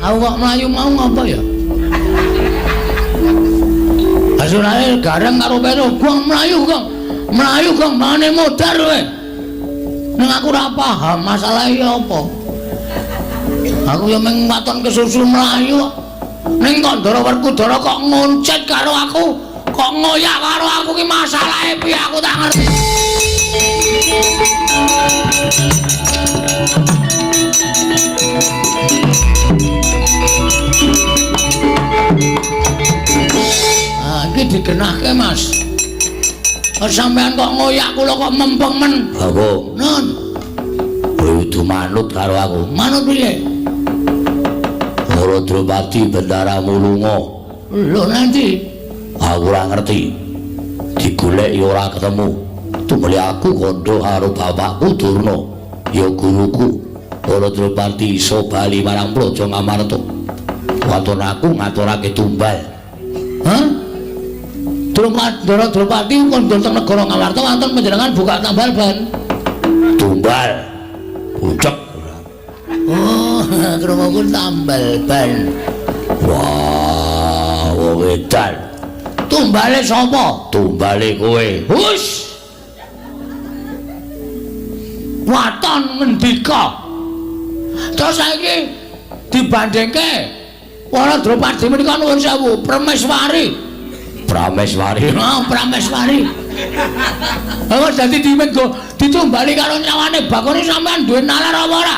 Aku kok mlayu mau ngapa ya? Asurane gareng karo Petruk, "Gong mlayu, Gong. Mlayu, Gong, mane modar kowe." Ning aku ora paham masalahe apa. Aku ya mung waton kesusu mlayu. Ning kok Ndara Werkudara kok ngoncet karo aku, kok ngoyak karo aku ki masalahe piye aku tak ngerti. Ah, iki digenahke, Mas. Sampean kok ngoyak kula kok mempeng men. Bagong, Nun, kowe kudu manut karo aku. Manut piye? Ora Drupadi bendaramu lunga. Lho nanti Aku ora ngerti. Digoleki ora ketemu. Tumuli aku kandha karo bapakku Durna, ya guruku. Ora Drupadi iso bali marang Praja Ngamarta. Waton aku ngaturake tumbal. Hah? Ndara Drupadi kandha teng negara Ngamarta wonten panjenengan buka tambal ban. Tumbal. Bucek. Oh, krungu tambal ban. Wah, wong edan. Tumbale sapa? Tumbale kowe. Hus. Waton ngendika. Terus saiki dibandingke Wara Drupadi menika nuwun sewu, Prameswari. Prameswari. Oh, Prameswari. Apa dadi dimenggo ditumbali karo nyawane Bakone sampean duwe nalar apa ora?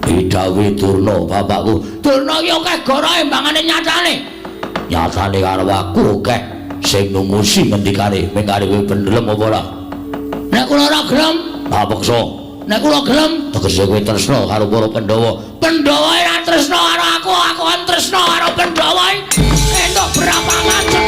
Didhawuhi Durna bapakku. Durna iki akeh gorohe mbangane nyatane. Nyatane karo aku akeh sing numusi ngendikane mengkare kowe pendelem apa ora? Nek kula ora gelem, Tak peksa. Nek kula gelem, Tegese kowe tresna karo para Pandhawa. Pandhawa ora tresna karo aku, aku kan tresna karo Pandhawa. Entuk berapa macem.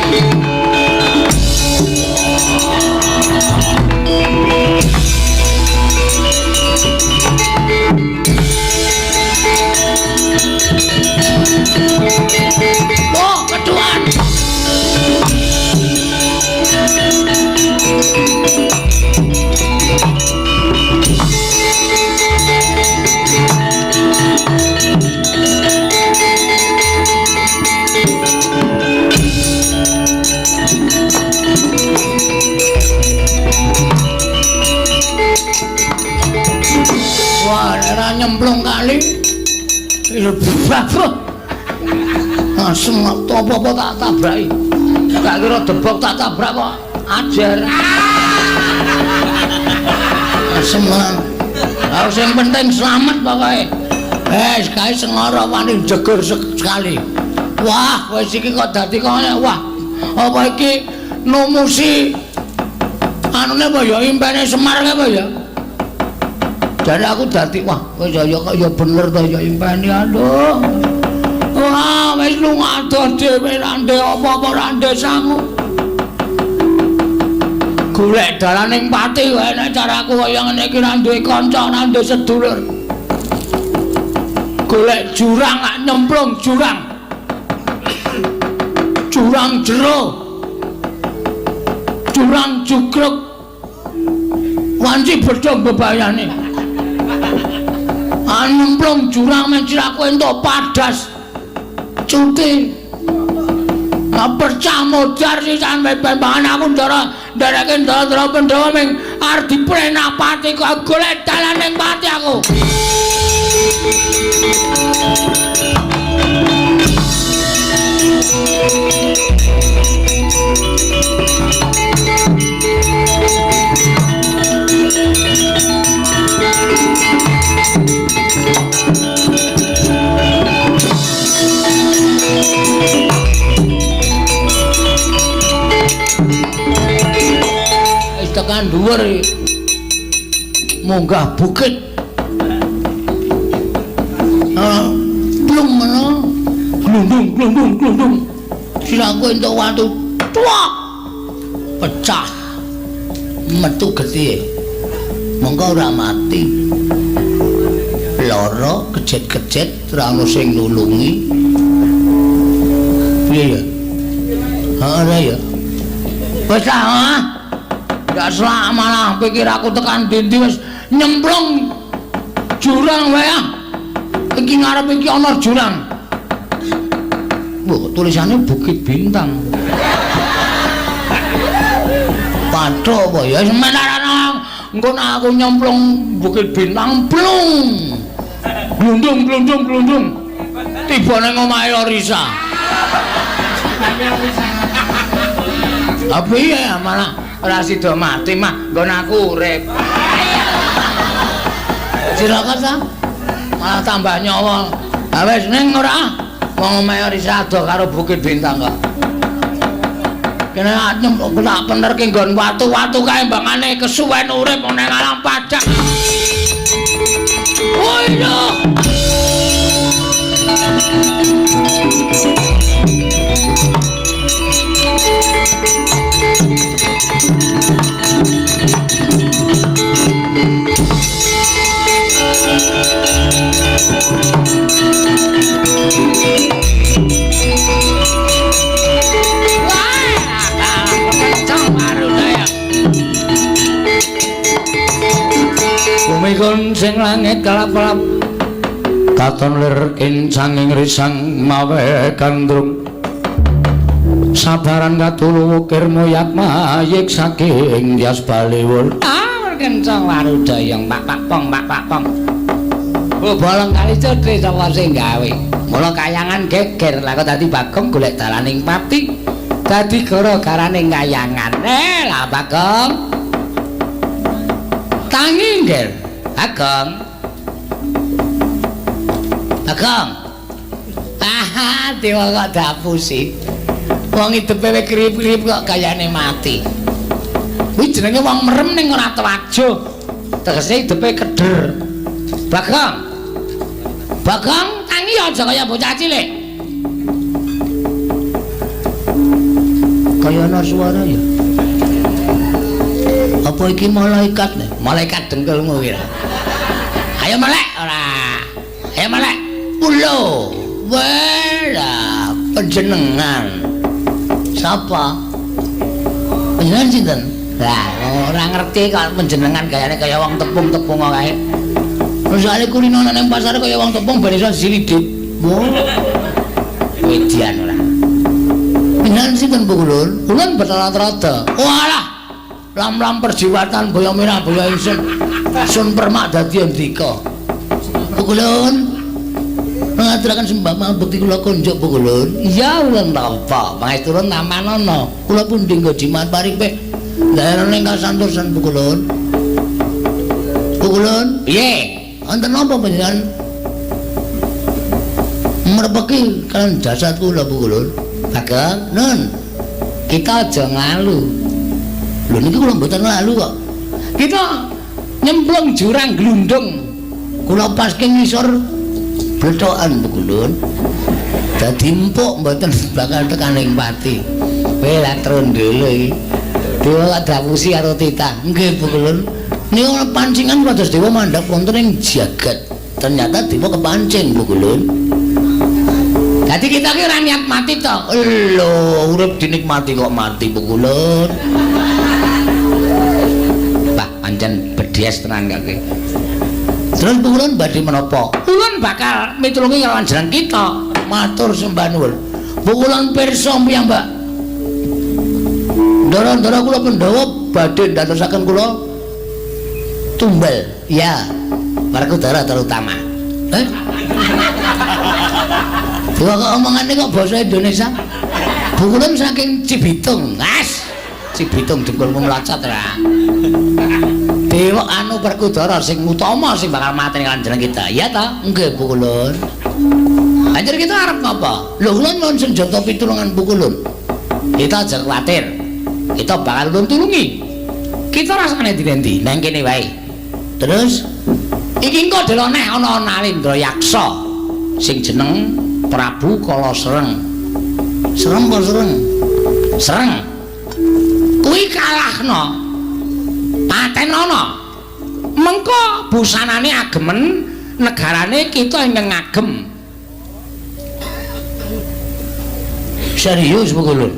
Wah, keduan. Wah, ora nyemplung kali. Babuh. Langsung apa-apa tak tabraki. Tak kira debok tak tabrak kok ajar. Asem. Lah sing penting slamet pokoke. Wes kae sengara wani jegur sekali. Wah, wis iki kok dadi kaya wah. Apa iki numusi anune apa ya impene Semar apa ya? Jare aku dadi wah wis ya kok ya bener to ya impene aduh. Wah, wis lunga adoh dhewe ra ndek apa-apa ra ndek sangu. Golek dalan ning pati wae nek caraku kaya ngene iki ra duwe kanca, ra duwe sedulur. Golek jurang lak nyemplung jurang. Jurang jero. Jurang jugruk. Wanci bedhong bebayane. Nyemplung jurang men siraku entuk padas. Cuti. Pecah modar sisan bembangan aku ndara ndereke ndara-ndara Pandhawa ming arep diprenapati kok golek dalan ning pati aku. Wis tekan dhuwur iki. Munggah bukit. Blung ngono. Glundung glundung glundung. Siraku entuk watu. Tuak. Pecah. Metu getih. Monggo ora mati. Lara kejet-kejet ora ono sing nulungi. Piye ya? Ora ya. Wis ah. Ndak selak malah pikir aku tekan dindi wis nyemplung jurang wae ah. Iki ngarep iki ana jurang. Wah, tulisannya Bukit Bintang. Pathuk apa ya semenara engko nek aku nyemplung Bukit Bintang plung. Glundung glundung glundung. Tiba nang omahe Orisa. Tapi ya malah ora sida mati mah nggon aku urip. Cilaka ta? Malah tambah nyawa. Ha wis ning ora wong omahe Orisa ado karo Bukit Bintang kok. Kene nyemplung tak penerke nggon watu-watu kae mbangane kesuwen urip nang alam padang. Oh iya. Bumi sing langit kalap-kalap katon lir kincanging risang mawe gandrung sabaran katulu wukir muyat mayik saking Dyas Baliwur. Ah, kencang warudayang pak pak pong pak pak pong. Oh, bolong kali cedhe sapa sing gawe. Mula kayangan geger lah kok dadi Bagong golek dalaning pati. Dadi gara-garane kayangan. Lah Bagong. Tangi nggih. Bagong. Bagong. Ah, dewa kok dapusi. Wong idepe wis krip-krip kok gayane mati. Kuwi jenenge wong merem ning ora tewajuh. Tegese idepe keder. Bagong. Bagong tangi aja kaya bocah cilik. Kaya ana suara ya. Apa iki malaikat? Malaikat dengkulmu kuwi. Ayo melek ora. Ayo melek. Pulo. Wah, panjenengan. Sapa? Panjenengan sinten? Lah, ora ngerti kok panjenengan gayane kaya wong tepung-tepung kae. Soale kulino nang pasar kaya wong tepung ben iso silidit. Wah. Median ora. Panjenengan sinten Bu Kulun? Kulun Bathara Trada. Walah. Lam-lam perjiwatan boyo merah boyo ingsun. Sun permak dadi ndika. Bu Kulun. Ngaturaken sembah mabekti kula konjuk Bu Kulun. Iya, ulun napa? Pangestu ulun tampanana. Kula pundi nggo jimat paripih. Daerah ing kasantosan Bu Kulun. Bu Kulun, piye? Wonten napa panjenengan merpeki kalian jasad kula Bu Kulun? Bagong, nun. Kita aja ngalu. Lho niki kula mboten ngalu kok. Kita nyemplung jurang glundung. Kula paske ngisor blethokan Bu Kulun. Dadi empuk mboten bakal tekan ing pati. Kowe lak trondolo iki. Dewa kok dapusi karo titah. Nggih Bu Kulun. Niku ana pancingan kados dewa mandhap wonten ing jagat. Ternyata dewa kepancing Bu Kulun. Dadi kita ki ora niat mati to. Lho, urip dinikmati kok mati Bu Kulun. Wah, pancen bedies tenan kok kowe. Terus Bu Kulun badhe menapa? Kulun bakal mitulungi karo jeneng kita. Matur sembah nuwun. Bu Kulun pirsa piyambak. Ndara-ndara kula Pandhawa badhe ndadosaken kula tumbal. Ya, Werkudara terutama. Eh? Dewa kok omongane kok basa Indonesia? Bu Kulun saking Cibitung. As. Cibitung dengkulmu mlocot ora. Dewa anu Werkudara sing utama sing bakal mateni lan jeneng kita. Iya ta? Nggih Bu Kulun. Anjir kita arep ngapa? Lho kula nyuwun senjata pitulungan Bu Kulun. Kita aja kuwatir. Kita bakal ulun tulungi. Kita rasane ndi-ndi nang kene wae. Terus iki engko deloneh ana Nalindra Yaksa sing jeneng Prabu Kala Sreng. Serem apa sereng? Sereng. Kuwi kalahno. Patenono. Mengko busanane agemen negarane kita ingkang ngagem. Serius Bu Kulun?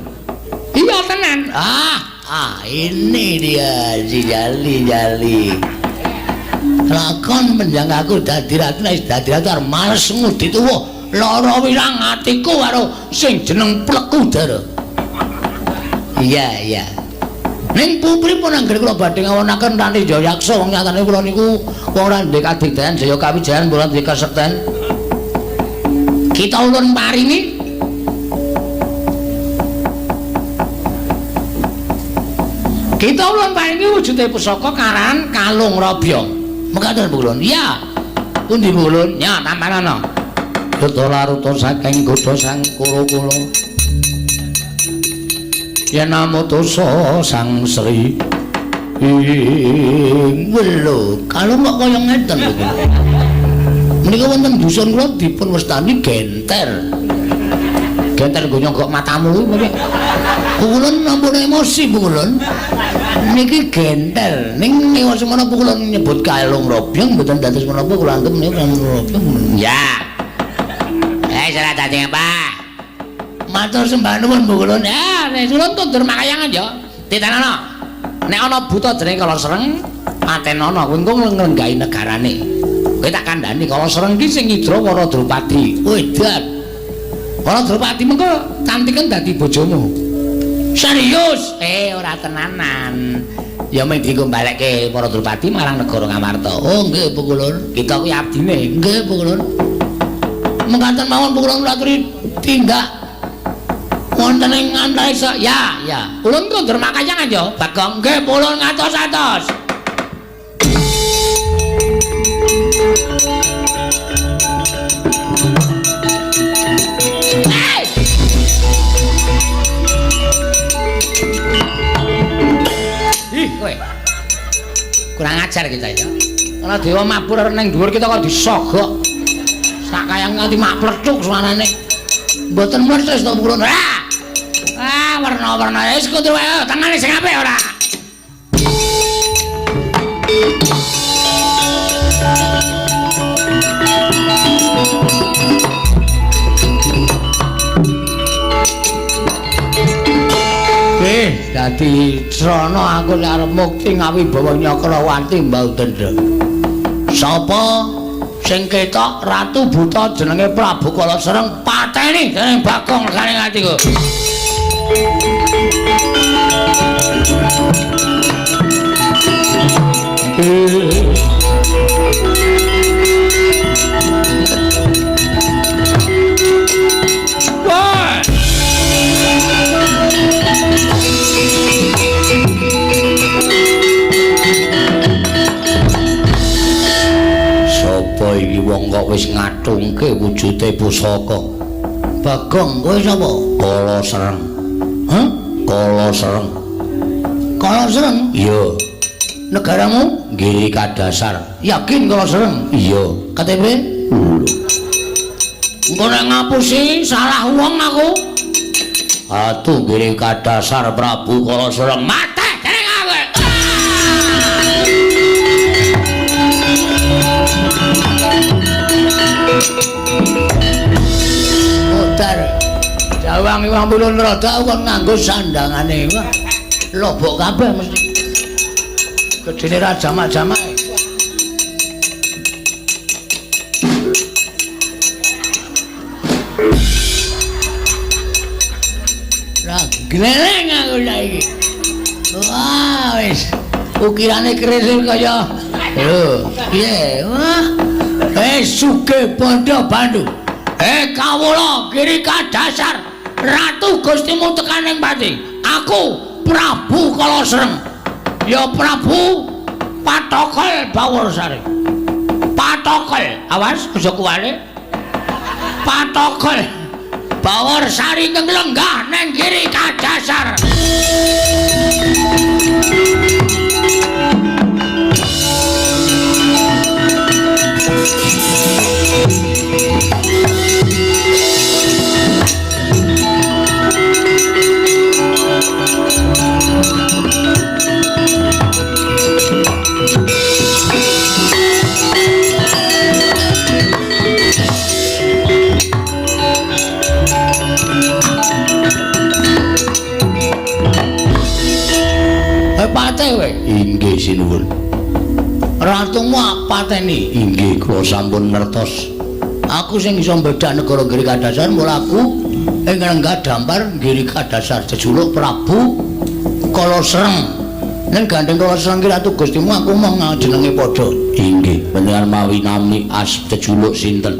Iya tenan. Ah, ini dia si Jali-Jali. Lakon menjang aku dadi ratu, nek dadi ratu arep males ngudi tuwa. Lara wirang atiku karo sing jeneng Plekudara. Iya, iya. Ning pripun anggere kula badhe ngawonaken Rani Jayaksa wong nyatane kula niku wong ora ndek kadigdayan jaya kawijayan kula ndek kasekten. Kita ulun paringi Kita ulun paringi wujude pusaka karan Kalung Rabya. Mekaten Bu Ulun. Iya. Pundi Bu Ulun? Ya, tampanana. Yuta laruta saking godha sang Kura-kura. Yen amutusa Sang Sri ing welo kalung kok kaya ngeten lho. Menika wonten dusun kula dipun wastani genter. Genter nggo nyogok matamu kuwi mriki. Ulun ampun emosi Bu Ulun. Niki genter. Ning ewa semono Bu Ulun nyebut kalung robyong mboten dados menapa kula anggep menika kalung robyong. Ya. Salah dadi apa? Matur sembah nuwun Bu Ulun. Ya, nek ulun tundur makayangan ya. Titenono. Nek ana buta jenenge Kala Sreng, patenono kuwi engko nglenggahi negarane. Kowe tak kandhani Kala Sreng ki sing ngidra para Drupadi. Wedan. Para Drupadi mengko cantiken dadi bojomu. Serius? Ora tenanan. Ya mung dienggo balekke para Drupadi marang negara Ngamarta. Oh, nggih Bu Ulun. Kita kuwi abdine. Nggih Bu Ulun. Mekaten mawon Bu Ulun aturi tindak wonten ing antaisa. Ya, ya. Ulun kondur makayangan ya, Bagong. Nggih, ulun ngatos-atos. Ih, kowe. Kurang ajar kita ya. Ana dewa mabur ning dhuwur kita kok disogok. Sak kayang nganti mak plecuk suarane. Mboten mletes to ulun. Ah! Ah, warna-warna wis kudu wae, tangane sing apik ora. Dadi srana aku nek arep mukti ngawibawa Nyakrawati Mbah Dendra. Sapa sing ketok Ratu Buta jenenge Prabu Kala Sreng pateni dening Bagong regane atiku. Wah! Sapa iki wong kok wis ngatungke wujude pusaka? Bagong, kowe sapa? Kala Sreng. Hah? Kala Sreng. Kala Sreng? Iya. Negaramu? Giri Kadasar. Yakin Kala Sreng? Iya. KTP? Lho. Engko nek ngapusi salah wong aku. Atuh Giri Kadasar Prabu Kala Sreng. Mate dening aku. Modar. Jawang iwang pulun rada kon nganggo sandangane. Wah, lobok kabeh mesti. Gedene ra jamak-jamak. Ra gleleng aku saiki. Wah, wis. Ukirane keris kaya lho, piye? Wah. Sugih bondo bandu. Kawula Giri Kadasar Ratu Gustimu tekaning pati. Aku Prabu Kala Sreng. Ya Prabu Patokol Baworsari. Patokol, awas aja kuwale. Patokol Baworsari ingkang lenggah nang Giri Kadasar. Pate kowe. Inggih sinuwun. Ratumu pateni. Inggih kula sampun ngertos. Aku sing iso mbedak negara Giri Kadasar, mula aku ing lenggah dampar Giri Kadasar jejuluk Prabu Kalasreng. Ning gandeng Kalasreng ki ratu Gustimu aku mong jenenge padha. Inggih, panjenengan mawi nami as jejuluk sinten?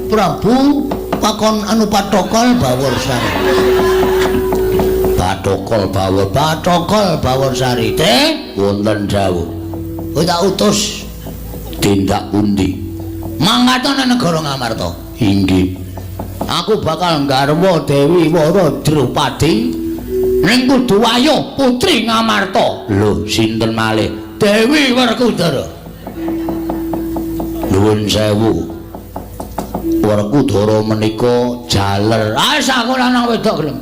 Prabu Pakon anu Pathokol Baworsari. Pathokol Bawor, Pathokol Baworsari. Teh wonten dawuh. Kowe tak utus tindak pundi? Mangkat nang negara Ngamarta. Inggih. Aku bakal nggarwa Dewi Wara Drupadi ning kudu wayuh putri Ngamarta. Lho, sinten malih? Dewi Werkudara. Nuwun sewu. Werkudara menika jaler. Ah, aku lanang wedok gelem.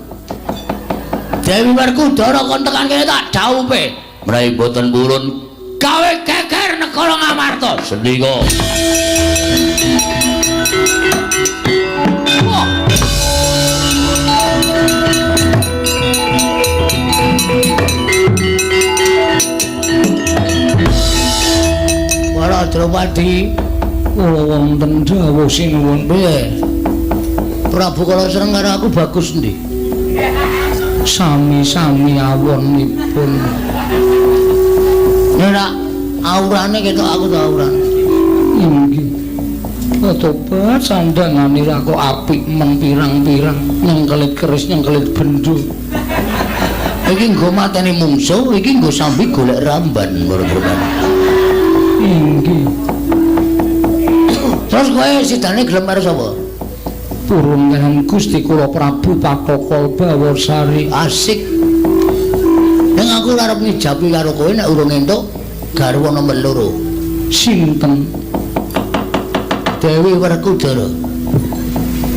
Dewi Werkudara kon tekan kene tak dhaupe. Menawi boten purun gawe geger negara Ngamarta. Sendika. Para Drupadi, kula wonten dawuh sinuwun. Piye? Prabu Kalasreng karo aku bagus endi? Sami-sami awonipun. Nek aurane ketok aku ta aurane. Inggih. Tobat sandangane ra kok apik men pirang-pirang nyengkelit keris nyengkelit bendho. Iki nggo mateni mungsuh, iki nggo sambi golek ramban Drupadi. Inggih. Terus kowe sidane gelem karo sapa? Purun kaliyan Gusti kula Prabu Pathokol Baworsari. Asik. Ning aku ora arep ngijabi karo kowe nek urung entuk garwa nomor 2. Sinten? Dewi Werkudara.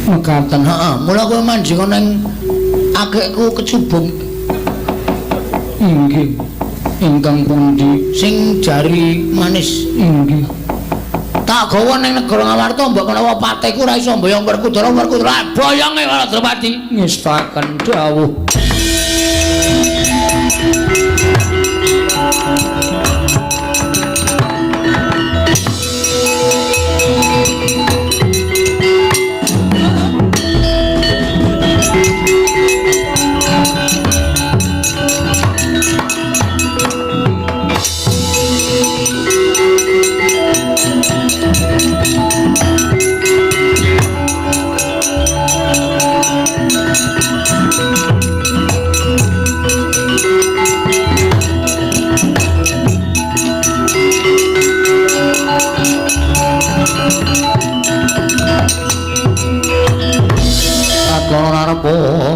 Mekaten. Heeh, mula kowe manjing ning akikku kecubung. Inggih. Ingkang pundi? Sing jari manis. Inggih. Tak gawa ning negara Ngamarta mbok menawa patiku ora iso mboyong Werkudara, Werkudara boyonge Para Drupadi. Ngestaken dawuh.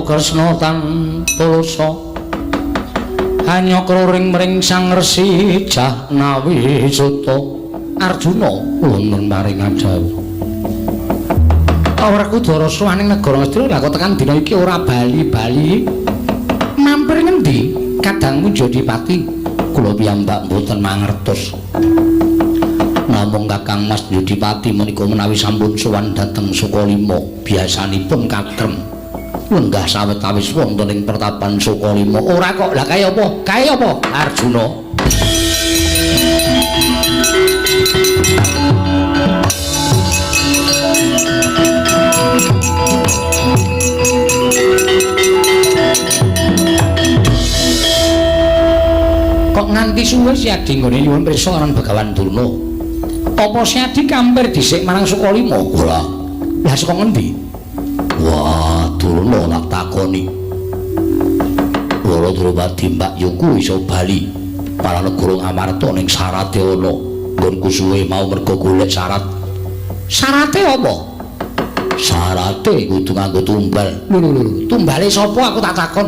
Kresna tan tulusa hanyakra ring mring Sang Resi Jahnawi Suta Arjuna wonten paring dawuh. Werkudara sowan ing negara Ngastina lha kok tekan dina iki ora bali-bali. Mampir ngendi? Kadangmu Jodipati. Kula piyambak mboten mangertos. Namung Kakang Mas Jodipati menika menawi sampun sowan dhateng Sukalima biasanipun katrem lenggah sawetawis wonten ing pertapan Sukalima. Ora kok, lah kaya apa? Kaya apa? Arjuna. Kok nganti suwe Siadi nggone nyuwun pirsa karo Begawan Durna? Apa Siadi kampir dhisik marang Sukalima? Ora. Lah saka ngendi? Wah, Durna tak takoni. Wara Drupadi Mbak Yuku iso bali marang negara Ngamarta ning syarate ana. Nggonku suwe mau mergo golek syarat. Syarate apa? Syarate kudu nganggo tumbal. Lho lho lho, tumbale sapa aku tak takon?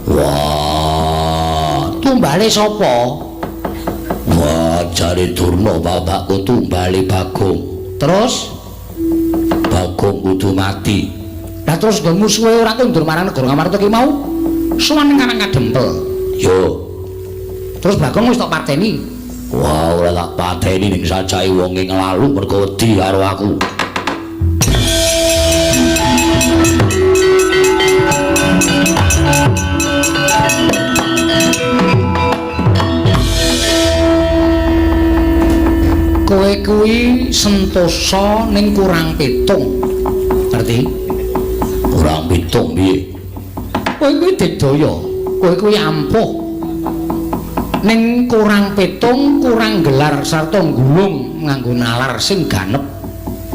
Wah, tumbale sapa? Wah, jare Durna bapakku tumbale Bagong. Terus Bagong kudu mati. Lah terus nggonmu suwe ora kondur marang negara Ngamarta ki mau? Sowan ning Karang Kadempel. Yo. Terus Bagong wis tok pateni. Wah, ora tak pateni ning sajae wonge nglalu mergo wedi karo aku. Kowe kuwi sentosa ning kurang pitung. Ngerti? Kurang pitung piye? Kowe kuwi digdaya, kowe kuwi ampuh. Ning kurang pitung, kurang gelar sarta gulung nganggo nalar sing ganep.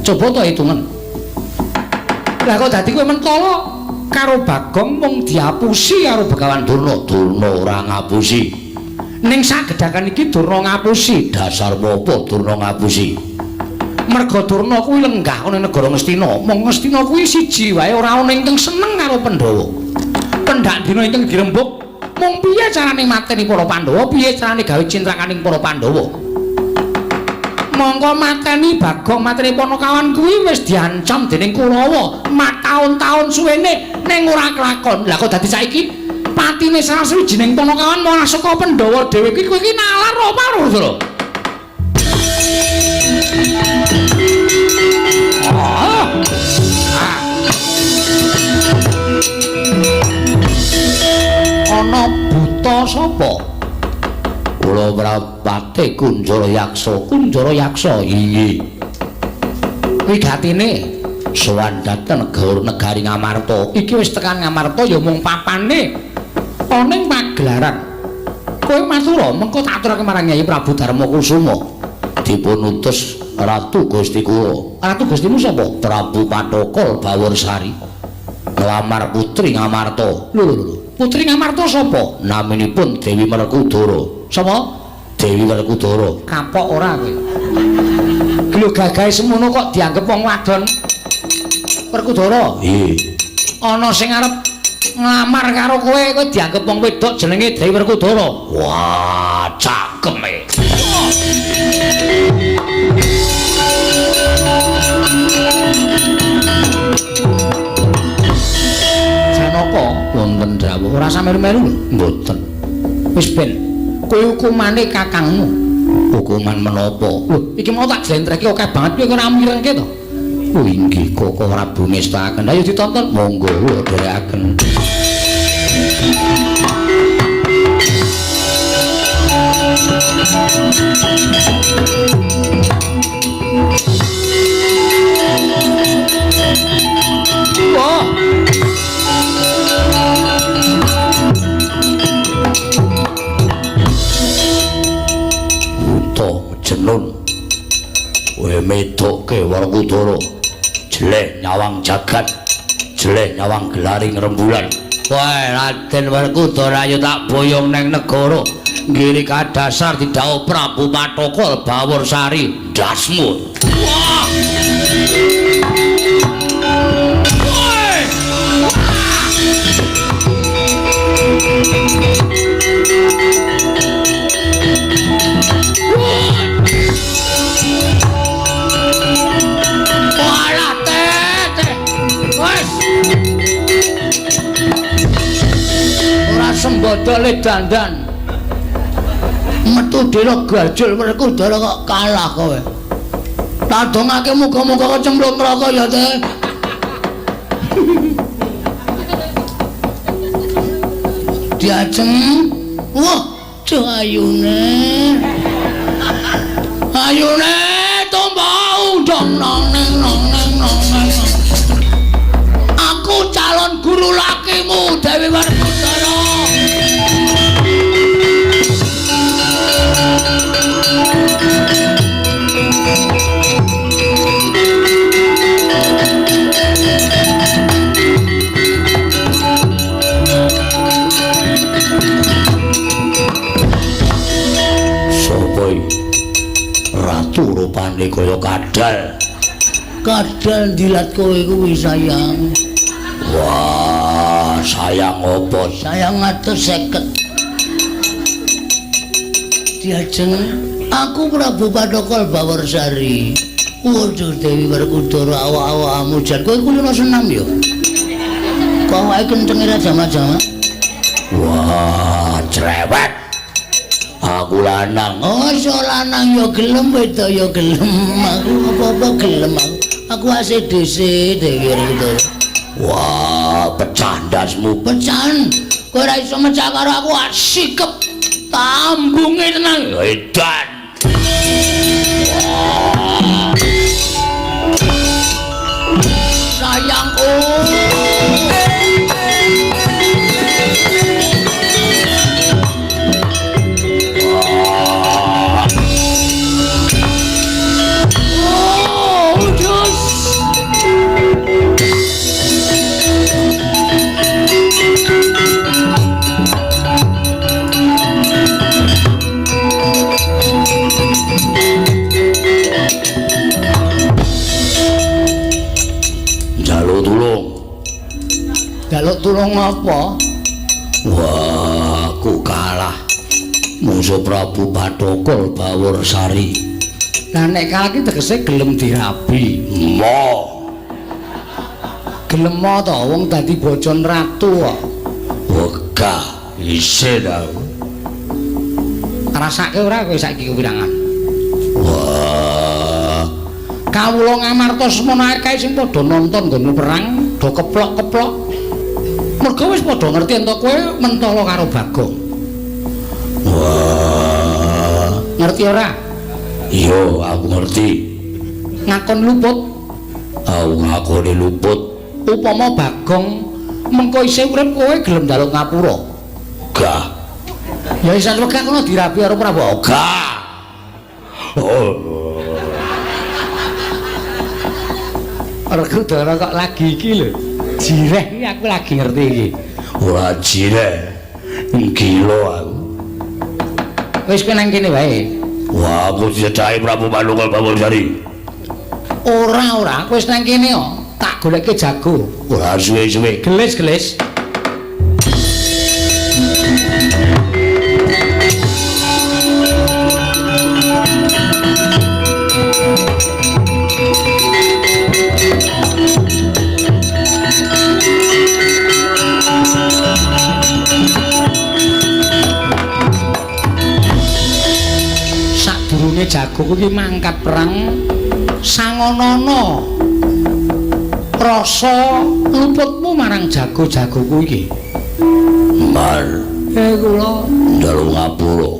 Coba to hitungen. Lah kok dadi kowe mentala karo Bagong mung diapusi karo Begawan Durna. Durna ora ngapusi. Ning sagedhakan iki Durna ngapusi. Dasar apa Durna ngapusi? Merga Durna kuwi lenggah ana negara Ngastina. Mung Ngastina kuwi siji wae ora ana ingkang seneng karo Pandhawa. Pendak dina ingkang dirembug mung piye carane mateni para Pandhawa, piye carane gawe cintrakaning para Pandhawa. Mongko mateni Bagong, mateni Panakawan kuwi wis diancam dening Kurawa mataun-taun suwene ning ora kelakon. Lah kok dadi saiki patine salah sawijining Panakawan malah saka Pandhawa dhewe iki kowe iki nalar apa lho? Ana buta sapa? Kula prapate Kunjara Yaksa. Kunjara Yaksa inggih. Wigatine sowan dhateng negari Ngamarta. Iki wis tekan Ngamarta ya mung papane ana ing pagelaran. Kowe matura mengko tak aturake marang Nyai Prabu Darma Kusuma. Dipun utus Ratu Gusti kula. Ratu Gustimu sapa? Prabu Pathokol Baworsari. Nglamar putri Ngamarta. Lho lho lho. Putri Ngamarta sapa? Naminipun Dewi Werkudara. Sapa? Dewi Werkudara. Kapok ora kowe? Lho gagahe semono kok dianggep wong wadon. Werkudara? Nggih. Ana sing arep nglamar karo kowe, kowe dianggep wong wedok jenenge Dewi Werkudara. Wah, cakeme. Janaka wonten dawuh ora sameru-meru lho. Mboten. Wis ben kowe hukumane kakangmu. Hukuman menapa? Lho, iki mau tak jlentrehke akeh banget kowe ora mirengke to? Oh inggih, Koko Prabu ngestakaken. Ayo ditonton. Monggo kula dherekaken. Wah. Buta jenun. Kowe medokke Werkudara. Jeleh nyawang jagat, jeleh nyawang gelaring rembulan. Wah, Raden Werkudara ayo tak boyong neng negara. Nggiri kadasar didhawuh Prabu Pathokol Baworsari ndasmu. Wah. Woi. Walah teh. Wes. Ora sembodole dandan. Metu dhewe gajul Werkudara kok kalah kowe. Tak dongake muga-muga kecemplung neraka ya, Teh. Diajeng. Wah, duh ayune. Ayune tumpah undang nang nang nang nang. Aku calon guru lakimu Dewi Werkudara. Sapa iki? Ratu rupane kaya kadal. Kadal ndilat kowe kuwi sayang. Wah, sayang apa? Sayang 150. Diajeng, aku Prabu Pathokol Baworsari. Waduh Dewi Werkudara awak-awakmu jan kowe kulino senam ya. Kok awake kencenge ra jama-jama. Wah, cerewet. Aku lanang. Oh, iso lanang ya gelem, wedok ya gelem. Aku apa-apa gelem aku. Aku ACDC Dewi Werkudara. Wah, pecah ndasmu. Pecahan. Kowe ora iso mecah karo aku sikep tambunge tenang. Edan. Sayangku. Oh, jos. Njaluk tulung. Njaluk tulung apa? Wah, aku kalah. Mungsuh Prabu Bathokol Baworsari. Lah nek kalah ki tegese gelem dirabi. Mo. Gelem to wong dadi bojon ratu kok. Wegah isin aku. Rasake ora kowe saiki kewirangan. Wah. Kawula Ngamarta semono akeh sing padha nonton nggon perang do keplok-keplok. Mergo wis padha ngerti ento kowe mentala karo Bagong. Wah. Ngerti ora? Iya, aku ngerti. Ngakon luput. Aku ngakoni luput. Upama Bagong mengko isih urip kowe gelem njaluk ngapura. Gah. Ya isan wegah kono dirabi karo Prabu. Gah. Oh. Werkudara kok lagi iki lho. Jireh iki aku lagi ngerti iki. Ora jireh. Gila aku. Wis kowe nang kene wae. Wah, aku dicedhaki Prabu Bathokol Baworsari. Ora, ora, aku wis nang kene kok. Tak goleke jago. Ora suwe-suwe. Gelis-gelis. Sadurunge jago kuwi mangkat perang sangonana rasa luputmu marang jago-jagoku iki. Mar. Kula njaluk ngapura.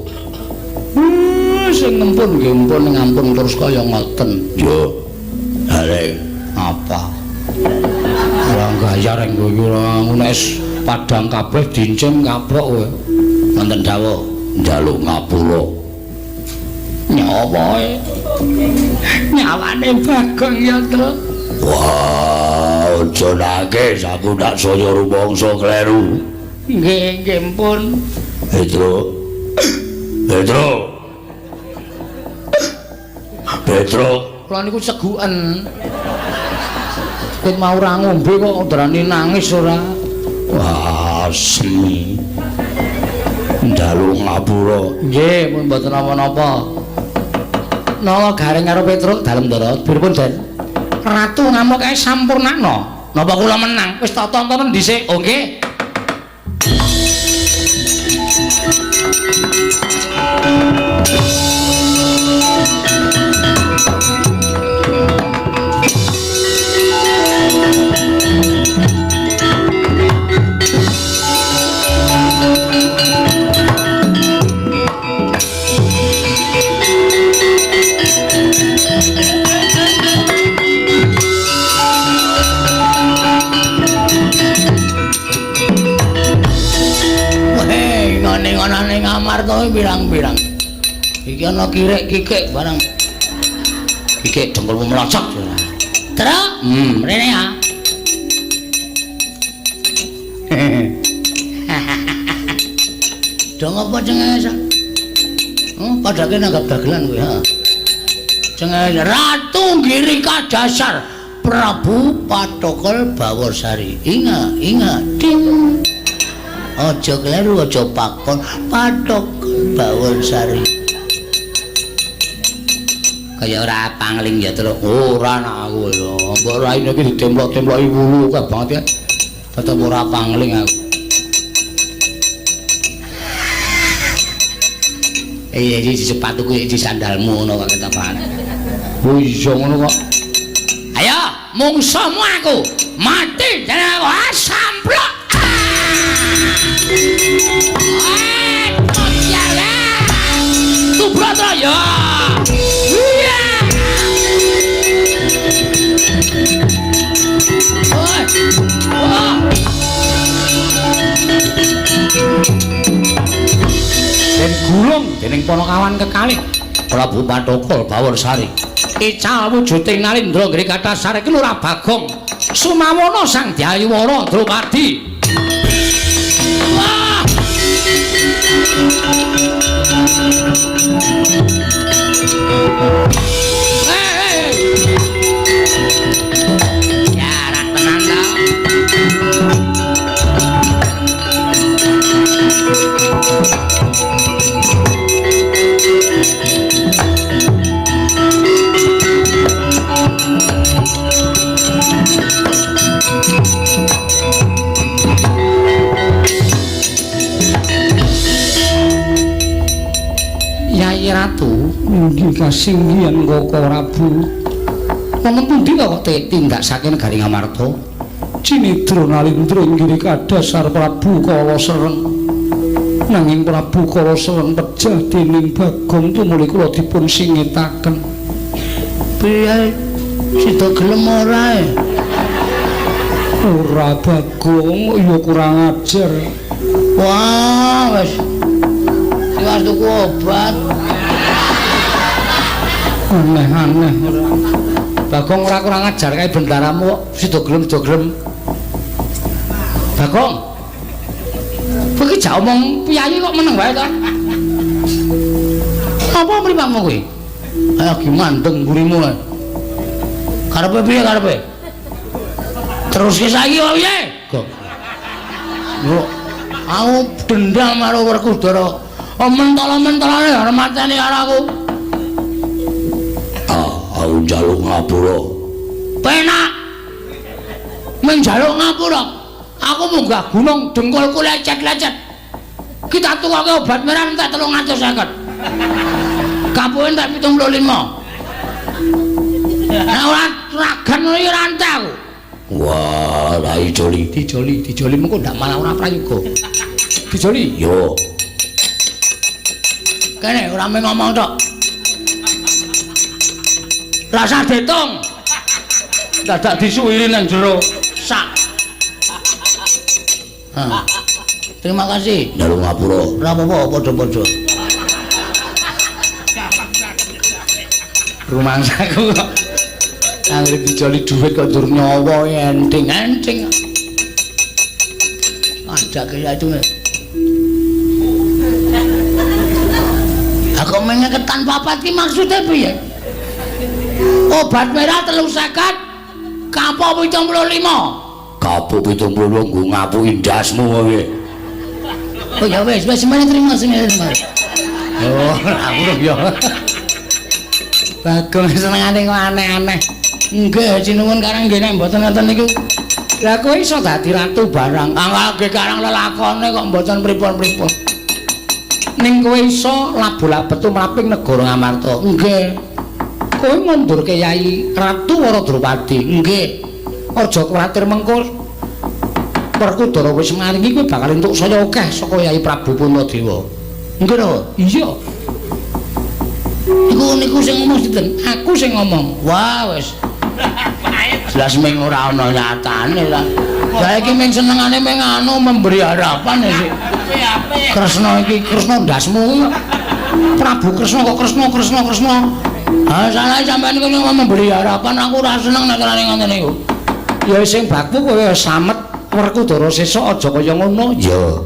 Sing ngempun nggih ampun ngampun terus kaya ngoten. Yo. Arek apa? Ora gayar engko iki ora ngono wis padhang kabeh dincim kaplok kowe. Wonten dawuh njaluk ngapura. Nyawae. Nyawane Bagong ya, Tru. Wah, aja nangis, aku tak saya rumangsa kleru. Nggih, nggih pun. Petro. Petro. Petro, kula niku seguken. Kowe mau ora ngombe kok ndrani nangis ora? Wah, semi. Njaluk ngapura. Nggih, pun mboten napa-napa. Nala Gareng karo Petruk dalem ndara, pripun, Den? Ratu ngamuk kae sampurnakno. Napa kula menang? Wis tak tontonen dhisik. Oh nggih. Hei, ngene-ngene Ngamarta pirang-pirang. Iki ana kirek-kikik barang. Kikik dengkulmu mlocok. Truk, rene ya. Dong apa cengengesan? Padake nanggap dagelan kowe, ha. Cengengesan Ratu Giri Kadasar Prabu Bathokol Baworsari. Ingat, ingat, ding. Aja kleru, aja pakon Bathokol Baworsari. Kaya ora pangling ya, Truk. Ora nak aku ya. Mbok raine iki ditemplok-temploki wulu akeh banget ya. Tetep ora pangling aku. Iya, iki sepatuku iki sandalmu ngono kok ketapane. Oh iya ngono kok. Ayo, mungsuhmu aku. Mati jeneng aku. Ah, samplok. Ah. Tubrot ya. Iya. Digulung dening Panakawan kekalih Prabu Pathokol Baworsari. Ical wujuding Nalindra nggri kathasar iki Lurah Bagong Sumawana Sang Dyayuwara Drupadi. Wah! Jarak tenan ta. Yai Ratu inggih kasinggihan Koko Prabu. Wonten pundi kok tindak saking negari Ngamarta? Cinidra Nalindra inggih kadhasar Prabu Kala Sereng. Nanging Prabu Kala Sereng pejah dening Bagong tumuli kula dipun singetaken. Piye sida gelem ora? Ora Bagong, ya kurang ajar. Wah, wis. Tiwas tuku obat. Aneh-aneh ora. Bagong ora kurang ajar kae bendaramu kok sida gelem-sida gelem. Bagong. Kowe iki jak omong piyayi kok meneng wae to? Apa mripatmu kuwi? Ayo ki mandeng mburimu kae. Karepe piye karepe? Teruske saiki kok piye? Gong. Lho, aku dendam karo Werkudara. Mentala-mentalane arep mateni karo aku. Ah, aku njaluk ngapura. Penak. Menjaluk ngapura. Aku munggah gunung dengkulku lecet-lecet. Kita tukoke obat merah entek 350. Kapuhe entek 75. Nek ora ragan ngono iki ora entek aku. Wah, rai joli, dijoli, dijoli mengko ndak malah ora prayoga. Dijoli. Yo. Kene ora mung ngomong tok. Rasa ditung. Dadak disuwiri nang jero sak. Hah. Terima kasih. Njaluk ngapura. Ora apa-apa, padha-padha. Rumangsaku kok anggere dijoli dhuwit kok ndur nyawa enting-enting. Ajake ya itu. Aku mengeketan papat ki maksudnya piye? Obat merah 350, kapok 75. Kapok 75 nggo ngapuki ndasmu kowe. Oh ya wis, wis semene terima, semene terima. Oh, aku ya. Bagong senengane kok aneh-aneh. Nggih, sinuwun karang nggih nek mboten ngoten niku. Lah kowe iso dadi ratu barang. Ah nggih karang lelakone kok mboten pripun-pripun. Ning kowe iso labu-labet tumraping negara Ngamarta. Nggih. Kowe ngundurke Yai Ratu Wara Drupadi. Nggih. Aja kuwatir mengko Werkudara wis maringi kowe bakal entuk saya akeh saka Yai Prabu Puntadewa. Nggih lho. Iya. Niku niku sing ngomong sinten? Aku sing ngomong. Wah wis. Jelas ming ora ana nyatane lah. Saiki ming senengane ming anu memberi harapan sih. Kresna iki Kresna ndasmu. Prabu Kresna kok Kresna Kresna Kresna. Ah salah sampean niku memberi harapan aku ora seneng nek carane ngoten niku. Ya sing baku kowe slamet Werkudara sesuk aja kaya ngono. Ya.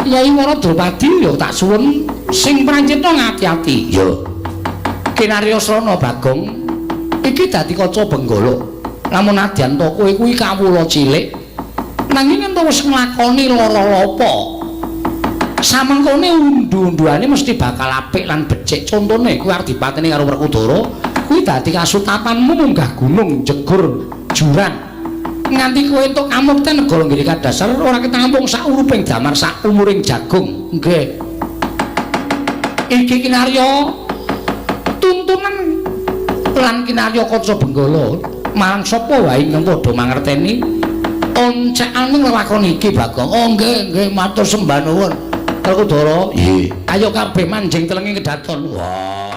Yai Wara Drupadi ya tak suwun sing prancita ngati-ati. Ya. Kinarya Srana Bagong iki dadi kaca benggala. Lamun nadyan to kowe kuwi kawula cilik nanging yen wis nglakoni lara lapa samengkone undu-unduane mesti bakal apik lan becik. Contone kowe arep dipateni karo Werkudara kuwi dadi kasutapanmu munggah gunung jegur jurang nganti kowe entuk kamukten negara nggih kadhasar ora ketampung sak uruping damar sak umuring jagung. Nggih. Iki kinarya tuntunan lan kinarya kaca benggala marang sapa wae ingkang padha mangerteni oncekane lelakon iki Bagong. Oh nggih nggih matur sembah nuwun Werkudara. Nggih. Ayo kabeh manjing telenge kedaton. Wah.